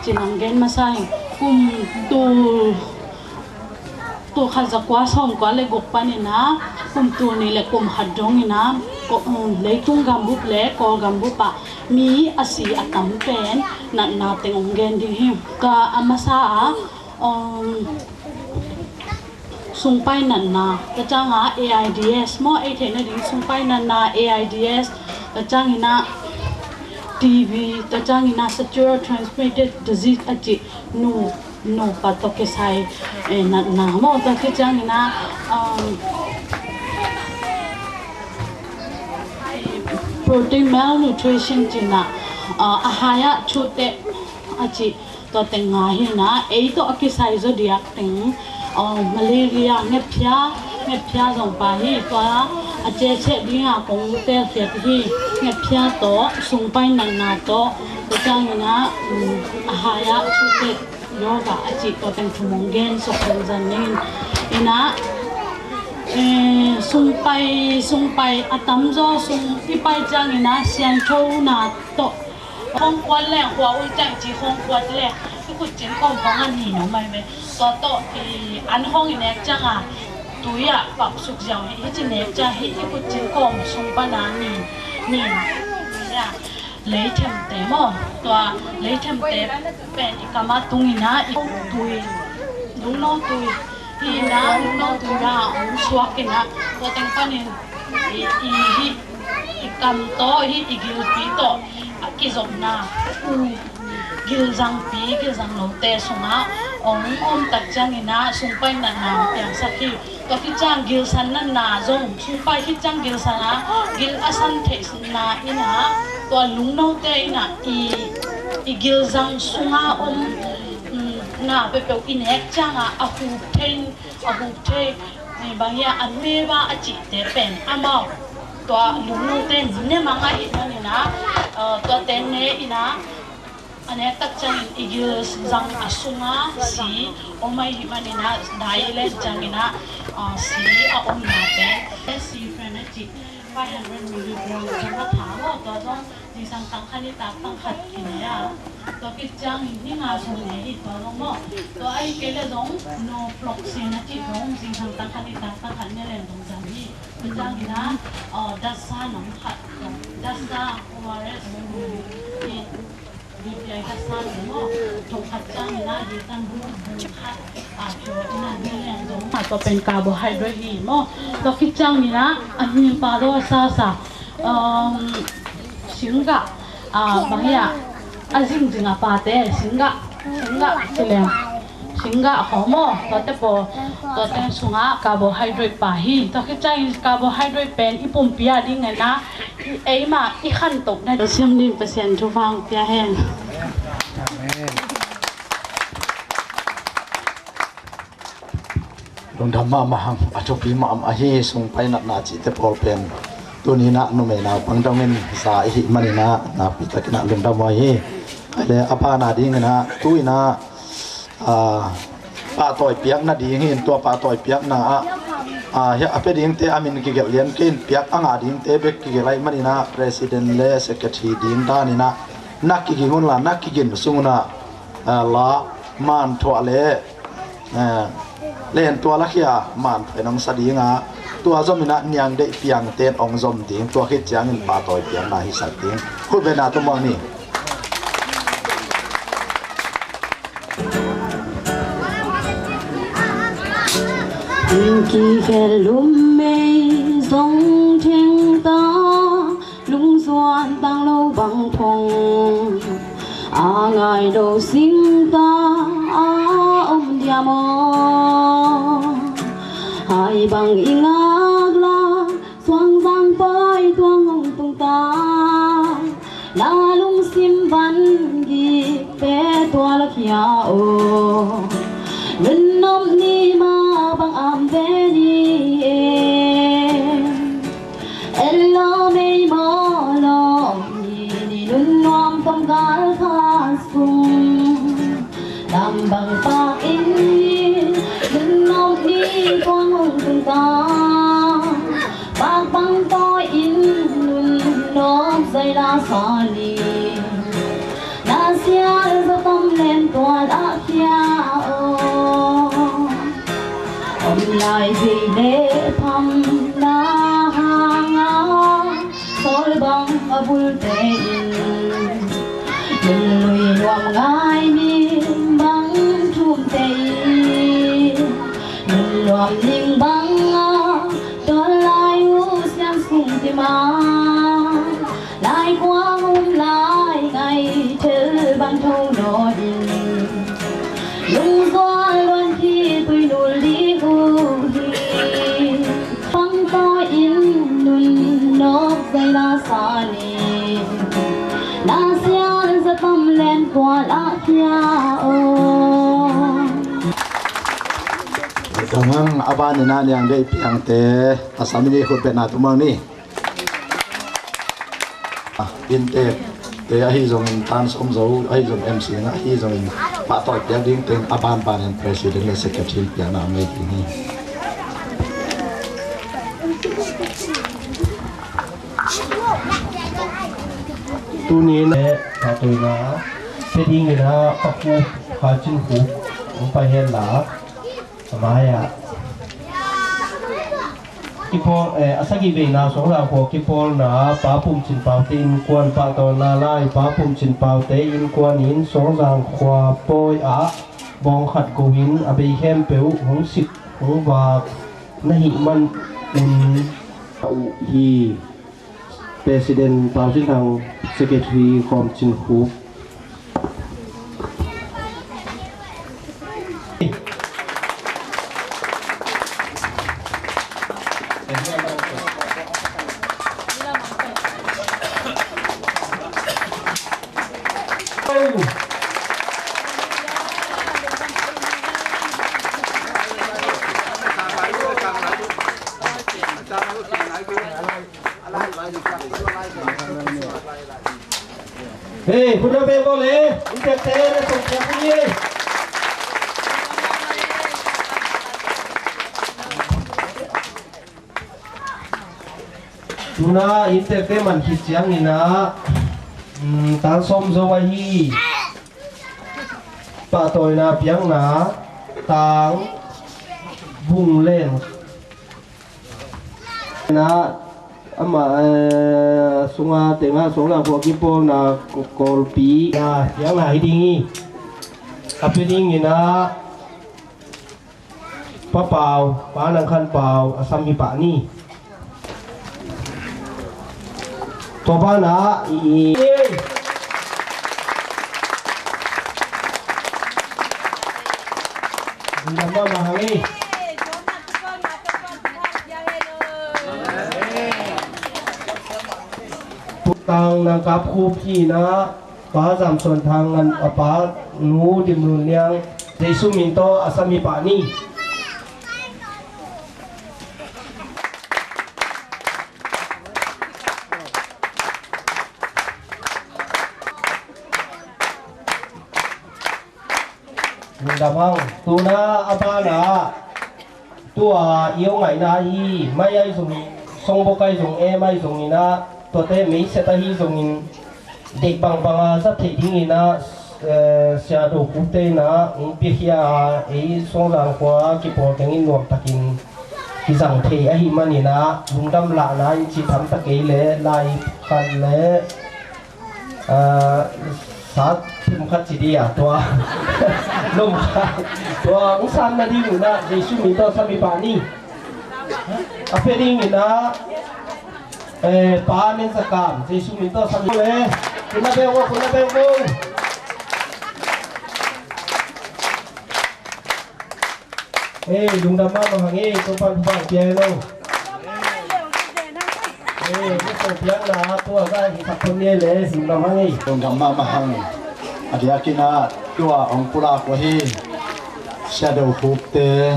cin ang gen masa hi. Kum tul tul khat za kua sawm kua le guk pan ina kum tul nih le kum khat dong ina leitung gambup le Kawl gambup ah mi a si a tam pen natna teng hong gen ding hi. Tua a masa ah sungpai natna ka cianga AIDS maw ei theihna ding sungpai natna AIDS ka ciang ina TB ka ciang ina sexual transmitted disease a cih nu nupa tawh kisai natna maw tua ki ciang ina protein malnutrition cina a hai ah thute a cih tua teng nga hi na ei tawh a kisai zaw diak teng malaria ngetphia ngetphia zong pa hi tua a ceceh dinga kong telkhiat hi. Ngetphia tawh sungpai natna tawh tua ciang ina a hai ah thute yoga a cih tua teng thum hong gen suk zenzen ning ina sungpai sungpai a tamzaw sung i pai ciang ina siangthona tawh khawng kuat leng khua ul ciang ci khawng kuat leng i khutcin kawm khawng a nin om mai ve. Tua tawh i an khawng i nek cianga tui ah pap suk ziau hi hi ci nek ciang hi i khutcin kawm sung pana nin nin leithemte maw tua leithemte pen i kama tungina i tui lungno tui hi na lungno tui na ong suak ina tua teng panin i hi i kam tawh hi i gilpi tawh a kizopna u gilzangpi gilzang lote sungah ong om tak ciangina sungpai natna piangsak hi. Tua khit ciang gilsan natna zong sungpai khit ciang gilsan a gil a san theihna ina tua lungnote ina i i gilzang sunga om na peuhpeuh i nek cianga a hup thei a hup thei bang hia a meba a cihte pen amau tua lungnote ne mang ahih manina tuate ne ina A nek tak ciangin i gilzang a sunga si om ahih manin ah, dai i len ciangin ah, ah, si a omna pen si friend a cih five hundred milligram zong a tha maw, tua zong zingsang tang khat nitak tang khat kinei a, tua khit ciangin ni nga sung nei hi tua zong maw. Tua ahih kei leh zong norfloxacin a cih zong zingsang tang khat nitak tang khat ne leng zong zang hi. Tua ciangin ah, ah, datsa nam khat, datsa O R S hi. Tua pen carbohydrate hi maw. Tua khit ciangin ah a himpa zaw sasa, um, singgah, ah, bang hiam, a zingzing a pate, singgah, singgah ci leng, singgah khawng maw, tuate pawl, tuate sungah carbohydrate pha hi. Tua khit ciangin carbohydrate pen i pumpi a dingin ah, eimah i khantohna siam ding Pasian thupha hong pia hen. Amen. Lungdam mahmah hang, a thupi mahmah hi. Sungpai natna cihte pawl pen tuni-in ah numei naupang dongin za i hih manin ah nakpi takin ah lungdam huai hi. Ahih leh a ban a dingin ah tu-in ah, ah, pahtawi piak nading hi. Tua pahtawi piakna ah, ah, hiah a pia dingte a min kigelh lian kei in, piak a ngah dingte bek kigelh ahih manin ah president le secretary ding danin ah na kiging un la, na kigin sung un ah, ah, la man thuah le, ah, len tua lakhia man thuah in hong sa ding a, tua zom in ah Niang Deih Piangte in hong zom ding, tua khit ciangin pahtawi piakna hisak ding. Khutbetna tum mawk ni. Inn kikhel lum mei zong theng ta, lungzuan tang lo bang thong a ngai lo sing ta a om diam aw. Hai bang i ngak la, suangzang pawi tuang hong tung ta, na lungsim van gikte tua lakhia aw. Nunnom ni mah bang am ve ni e. En lo mei maw lo ni, ni nunnuam tawm gal kha sung. Nam bang pak in nunnom ni tuang hong tung ta, pak bang tawi in nunnom zai la sa ni. Na sial zaw tam len tua lakhia aw. Om lai vei le pham na hang a, sawl bang a bulte in, nunlui nuam ngai ning bang thumte in, nunnuam ning bang a, dawn lai uh siang sung tim a, lai kuang um lai ngai thel bang tho nawn in, lungzual luan khi tui nul ding uh hi. Pang tawi in nun nawk zai la sa ni, na sial za tam len tua lakhia aw. Kamang a ban in a Niang Deih Piangte a sam in i khutbetna tum mawk ni. Inntekte ahi zongin, tan sawm zo ahi zong, M C na ahi zongin, pahtawi piak ding teng a banbanin president le secretary piakna a ngei ding hi. Tuni in pahtawina pia dingin a Pa Khup, Kha Cin Khup hong pai hen la, a mai-ah kipawl, eh, a sagih veina Suangzang khua kipawlna Pa Pum Cin Paute innkuan, pahtawina lai Pa Pum Cin Paute innkuan in Suangzang khua pawi ah bawng khat go in a bei khempeuh hong sik hong vak na hih man un a uh hi. President Pau Cin Thang, Secretary Khawm Cin Khup. Hei, hun na beng bawl le, inntekte na sawm piak hi. Tuna inntekte man khit ciangin ah, mm, tang sawm zo ahi. Pahtawina piakna tang bung len. Na ama, eh, sunga tenga sunglang khua kipawlna kawlpi na piakna hi ding hi. A pia dingin ah Pa Pau, Pa Nang Khan Pau, a sam hi pah ni. Tua banah i, i, lungdam mahmah hang ei. Tang Nang Kap Khup hi na. Pa Zam Suan Thang Ngan, a pa nu Dim Lun Niang, Jesu min tawh a sam hi pah ni. Lungdam hang. Tuna a banah tua i aw ngaihna hi mai ahi zongin, songbok ahi zong, em ahi zongin ah, tuate meiset ahi zongin, deih bangbang a zat theih dingin ah, eh, Sia Do Khup te in ah hong piakhia a, ei Songzang khua kipawl tengin nuamtakin kizang thei ahih manin ah, lungdam lahna in cih tham ta kei leh, lai khat le, ah, sat thim khat ci dih a, tua lom khat, tua hong san nading un ah Jesu min tawh sam hi pah ni. A pia dingin ah, eh, Pa Nen Za Kam, Jesu min tawh sam hi pah ni. Kun na beng vo, kun na beng vo. Eh, lungdam mahmah hang ei, Topa'n thupha pia hen aw. Eh, ni sawm piakna tua zah hi sak pun ni le, lungdam hang ei. Lungdam mahmah hang. A diakin ah tua hong pulak uh hi. Sia Do Khup te,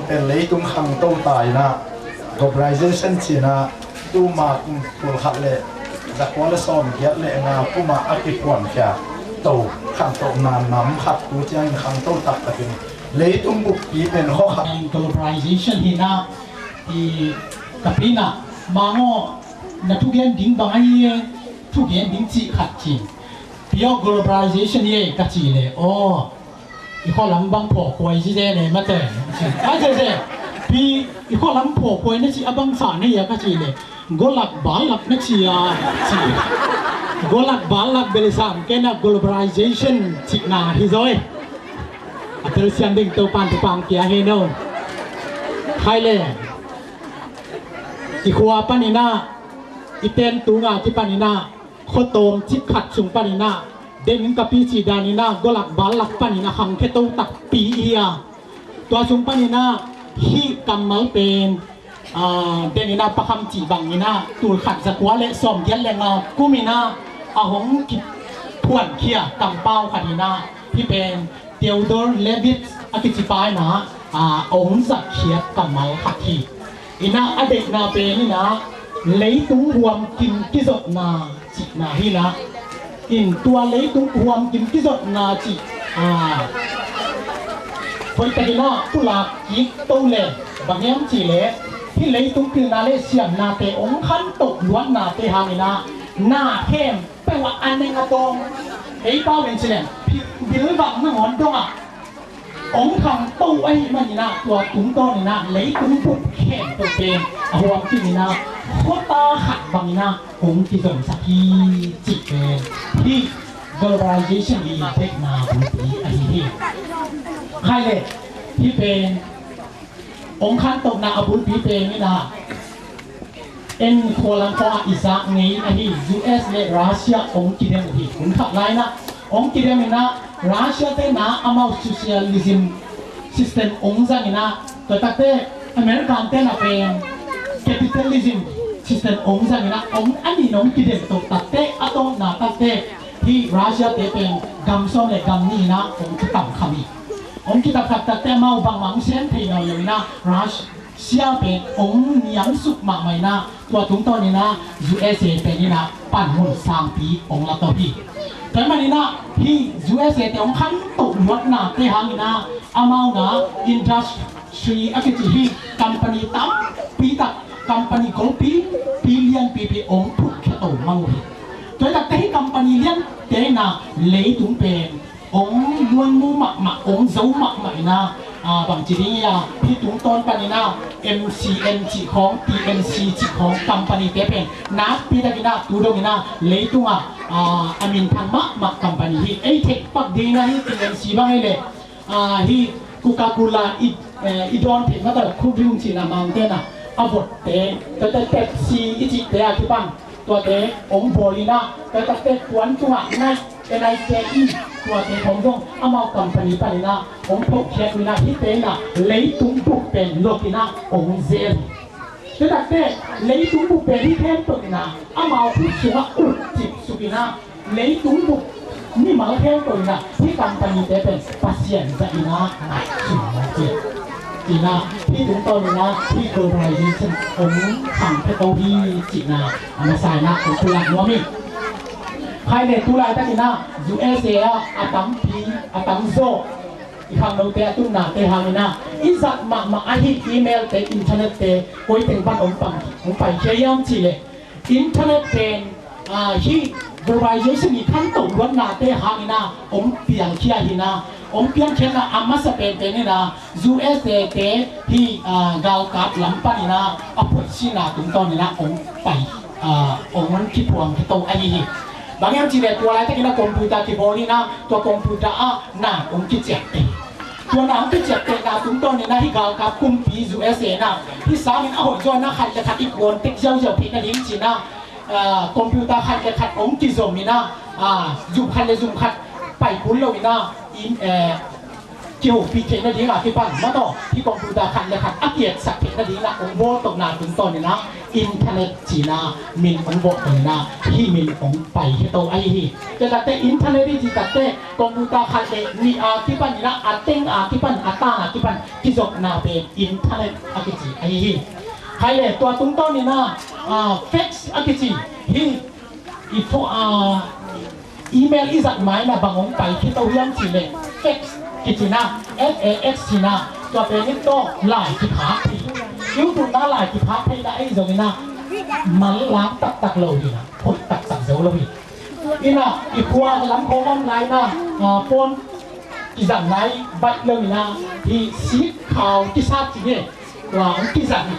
pen leitung khangto ta in ah, globalization ci-in ah, tuma kum tul khat le zakua le sawmgiat le nga kum ah a kiphuankhia to khangtohna nam khat tu ciangin khangto taktakin leitung buppi pen hawh khat. Globalization hi na, i tapi na, Mangawh na thugen ding bang ahi e, thugen ding cih khat ci. Pure globalization hi e ka ci le, aw, i khua lam bang phawkhuai zize le mate. A zize, pi, i khua lam phawkhuai na ci a bang sa na hi a ka ci le, golak balak na ci a ci. Golak balak bel sam kei na globalization cihna hi zaw e. A telsiam ding Topa'n thupha pia hen aw. Khai le, i khua panin ah, i ten tunga kipanin ah, khuatawm cik khat sung panin ah, Denin Kapi cih danin ah, golak balak panin ah khangkhia to takpi hi a. Tua sung panin ah, hih kammal pen, ah, Denin ah Pakham cih bangin ah, tul khat zakua le sawmgiat le nga kumin ah, a hong kiphuankhia kampau khat in ah, hih pen Theodore Levitt a kici pa in ah, ah, hong zatkhiat kammal khat hi. In ah a deihna pen in ah leitung huamkim kizotna cihna hi in ah, in tua leitung huamkim kizotna cih, ah, hoihtakin ah pulak kik to le, bang hiam cih leh, hih leitung pilna le siamnate hong khantoh luatnate hangin ah, na khempeuh ah a neng a tawng, ei pau in ci leng, bil vak nangawn dong ah hong khangto ahih manin ah, tua tungtawnin ah leitung bup khempeuh pen a huamkim in ah, khuata khat bangin ah hong kizomsak hi cih pen hih globalization i deihna bulpi ahi hi. Khai le, hih pen hong khantohna a bulpi pen in ah, en khua lam khawng ah i zak ngei ahi U S le Russia hong kidem uh hi. Hun khat lai in ah hong kidem in ah, Russia te na amau socialism system hong zang in ah, tua takte American te na pen capitalism system hong zang in ah, hong a nih in hong kidem to takte, a tawpna takte hih Russia te pen gam sawm le gam nih in ah hong kitam kham hi. Hong kitam kham takte amau bangmah hong sem thei nawn lo in ah, Russia pen hong niamsuk mahmah in ah, tua tungtawnin ah U S A pen in ah panmun sangpi hong la to hi. Tua ahih manin ah hih U S A te hong khantoh luatnate hangin ah amau na industry a kici hih company tampi tak, company golpi, pi lianpipi hong phutkhia to mang uh hi. Tua hi takteh hih company liante in ah leitung pen hong luanmu mahmah, hong zo mahmah in ah, ah, bangci ding hiam, hih tungtawn panin ah M C N cih khawng, T M C cih khawng company te pen nakpi takin ah tu dongin ah leitungah, ah, a minthang mahmah company hi. Ei theih pak dingin ah hih T M C bang hi leh, ah, hih Coca-Cola i, eh, i dawn theih mah ta, Coke Drink cihna Mangte in ah a votte, tua te Pepsi i cihte a kipan tuate hong bawl in ah, tua takte puan tungah Nike, N I K E, tuate khawng zong amau company panin ah hong phokhiat uh in ah, hihte in ah leitung bup pen lok in ah hong zel hi. Tua takte leitung bup pen hih khempeuh in ah amau khut sungah utcip suk in ah, leitung bup mimal khempeuh in ah hih company te pen Pasian zah in ah ngaihsun mawk hi. In ah hih tungtawn in ah hih globalization hong khang phet to hi cihna a masa in ah kong pulak nuam hi. Khai le tu laitak in ah U S A ah a tampi, a tamzaw i khangnote a tunnate hangin ah i zat mahmah ahi email te, internet te, koi teng pan hong pang, hong paikhia hiam cih leh, internet pen, ah, hih globalization i khantoh luatnate hangin ah hong piangkhia hi in ah, hong piangkhiatna a masa penpen in ah U S A te hih, ah, galkap lam panin ah a phutsina tungtawn in ah hong pai, ah, hong kiphuang khia to ahi hi. Bang hiam cih leh tua laitakin ah computer kibawl in ah, tua computer ah na hong kiciapteh. Tua na hong kiciaptehna tungtawn in ah hih galkap kumpi U S A in ah hih sangin a hoih zaw in ah khat le khat i contact ziauziau theih nading ci in ah, ah, computer khat le khat hong kizom in ah, ah, zum khat le zum khat pai kul lo in ah, in, eh, kihopih theih nading a kipan, mah tawh hih computer khat le khat a kietsak theih nading in ah hong bawltohna tungtawn in ah internet cihna min hong bawltoh in ah hih min hong paikhia to ahi hi. Tua takte internet i cih takte computer khat le nih a kipan in ah, a teng a kipan, a tang a kipan kizopna pen internet a kici ahi hi. Khai le tua tungtawn in ah, ah, fax a kici hih i pho-, ah, email i zat ma in ah bang hong paikhia to hiam cih leh fax kici in ah, F A X ci in ah, tua pen in tawh lai kiphak thei. I ututna lai kiphak thei in ah, ahi zongin ah manlang taktak lo hi in ah, hoih taktak zo lo hi. In ah i khua lam khawng om lai in ah, ah, phone kizang lai baih lo in ah, hih sik khau kisat ci hi. Tua hong kizang hi.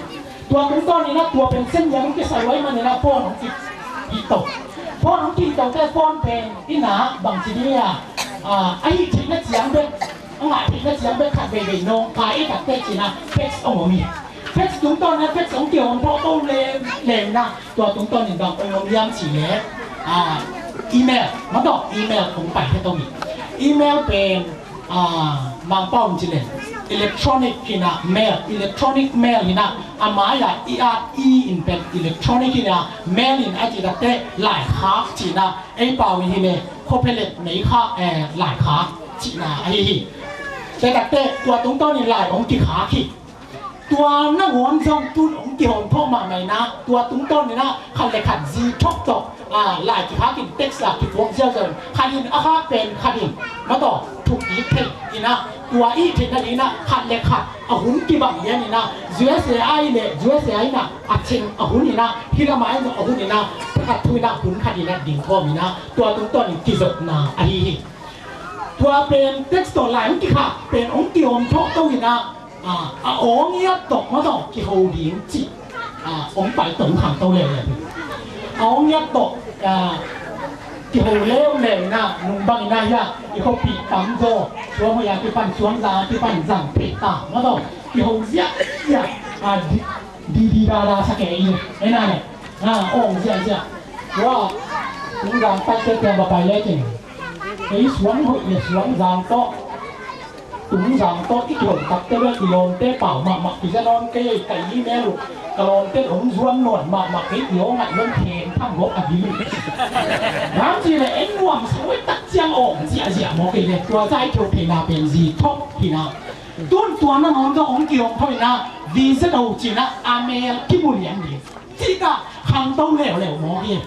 Tua tungtawn in ah tua pen sen lian hong kisa luai man in ah phone hong kihih to. Phone hong kihih to te phone pen in ah bangci ding hiam, ah, a hih theihna ciang bek, a ngah theihna ciang bek khat veivei nawngkai i takte ci in ah fax hong om hi. Fax tungtawn in ah fax hong kihawm phawk to leuleu in ah tua tungtawn in bang hong om hiam cih leh, ah, email, mah tawh email hong paikhia to hi. Email pen, ah, Mangpau in ci leh electronic hi in ah, mail, electronic mail hi in ah, a mai-ah i at i in pen electronic hi in ah, mail in a cih takte laikhak ci in ah, ei pau in hi leh khophelet meikhak, eh, laikhak cihna ahi hi. Tua takte tua tungtawn in lai hong kikhak hi. Tua nangawn zong tun hong kihawm phawk mahmah in ah, tua tungtawn in ah khat le khat zi thok tawh, ah, lai kikhak in text ah kipuak ziauziau in, khat in a khak pen khat in mah tawh thuk it thei in ah, tua it theih nading in ah khat le khat a hun kibang lian in ah, U S A ah leh U S A in ah a ceng a hun in ah, hih lam ah zong a hun in ah, thakhat thu in ah hun khat in ah dingkhawm in ah, tua tungtawn in kizopna ahi hi. Tua pen text tawh lai hong kikhak pen hong kihawm thok to in ah, ah, a awngiat tawh mah tawh kiho ding cih, ah, hong pai tawh hong khang to leuleu hi. A awngiat tawh, ah, kiho leuleu in ah, nung bang in ah hiah i khuapih tamzaw, Suanghoih a kipan, Suangzang a kipan zang phei ta mah tawh kiho ziahziah, ah, di, di, di, da, da sa kei in, en a leh, ah, awng ziahziah. Tua Suangzang paite tiang va pai lecin, ei Suanghoih le Suangzang tawh, Tungzang tawh i kihon takte bel i lawmte pau mahmah kiza nawn kei ei, ka email uh ka lawmte hong zuan nawn mahmah kei, i aw ngaih lon khen tham gawp a ding uh. Bang ci le ei nuamsa hoih tak ciang awng ziahziah maw kei le, tua zah i kihop theihna pen zi thok hi na. Tun tua na nawn zong hong kihong thoi na, zi zet o ci na, a mel kimu lian ding. Cih ka khangto leuleu maw hi.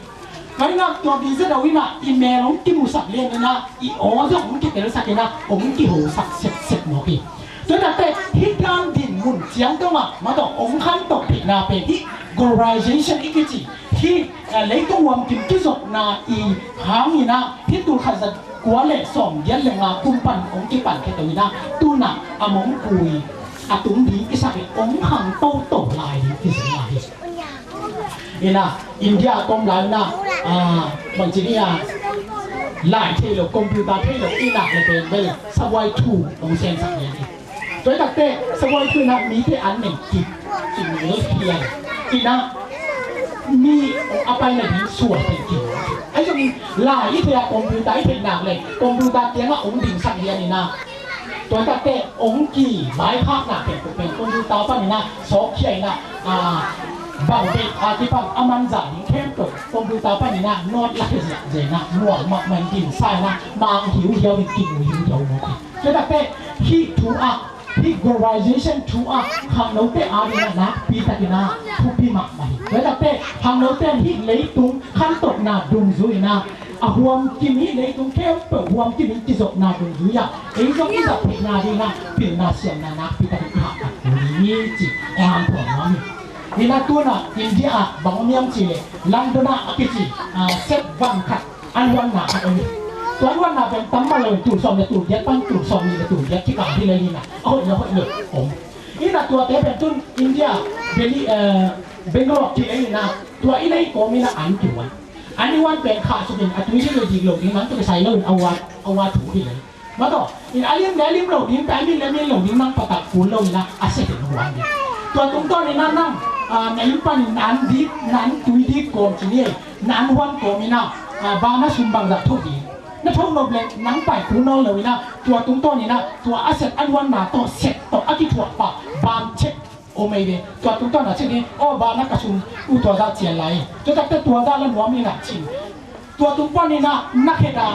Tua inah tua B Z O inah i mel hong kimusak lian inah i aw zong hong kitelsak inah hong kihosak sepsep mawk hi. Tua inah teh hih dan dinmun ciang dongah mah tawh hong khantoh theihna pen hih globalization i kici hih leitung huamkim kizopna i hang inah hih tul khat za kua le sawm giat le nga kum pan hong kipan khia to inah tunah a mongkui a tung ding i sak le hong khang toto lai ding i sak lai hi. Inah India a tom lai inah bangci ni a lai thei lo, computer thei lo inah le pen bel sabuai thu hong sensak lian hi. Tua i takte sabuai thu inah mite an neng kip, kip mel phian inah mi a paina ding sual pen kip. Ahi zongin lai i thei a computer i theih nak le computer kiangah hong dingsak lian inah tua i takte hong ki vaikhakna pen pen computer pan inah sawkkhia inah bang bek a kipang a manzah ding khempeuh computer pan inah note la khia ziahziah inah muang mahmah in ginsa inah mang hiuhiau in kimu hiuhiau mawk hi. Tua i takte hih thu ah hih globalization thu ah khangnote adingah nakpi takinah thupi mahmah hi. Tua i takte khangnote in hih leitung khantohna dungzui inah a huamkim hih leitung khempeuh huamkim in kizopna dungzui ah ei zong i zat theihna dingah pilna siamna nakpi takin i hahkat kul hi ci a hanthawn nuam hi. Inah tunah India ah bang om hiam cih leh London ah a kici set van khat an huanna khat om hi. Tua an huanna pen tam mah lo in tul sawm le tul giat pan tul sawm nih le tul giat kikal hi le inah a hoih le hoih lo om. Inah tuate pen tun India Delhi, Bangalore kileng inah tua i lei kawm inah an kihuan. An i huan pen khahsukin a tui ding le dik lo ding nang tawh kisai lo in a huan thu hi le. Mataw in a lim le a lim lo ding, a min le a min lo ding nang patak kul lo inah a sek in huan ding. Tua tungtawn inah nang na inn panin na an dik, na an tui dik kawm ci ni ei, na an huan kawm inah bana sum bangzah thoh ding. Na thoh nop le nang pai kul nawn lo inah tua tungtawn inah tua a set an huanna tawh set tawh a kithuah pah bang cek om ei ve. Tua tungtawn a cek ding aw bana ka sum u tua zah cian lai. Tua takte tua zah la nuam inah cin. Tua tungtawn inah na kheda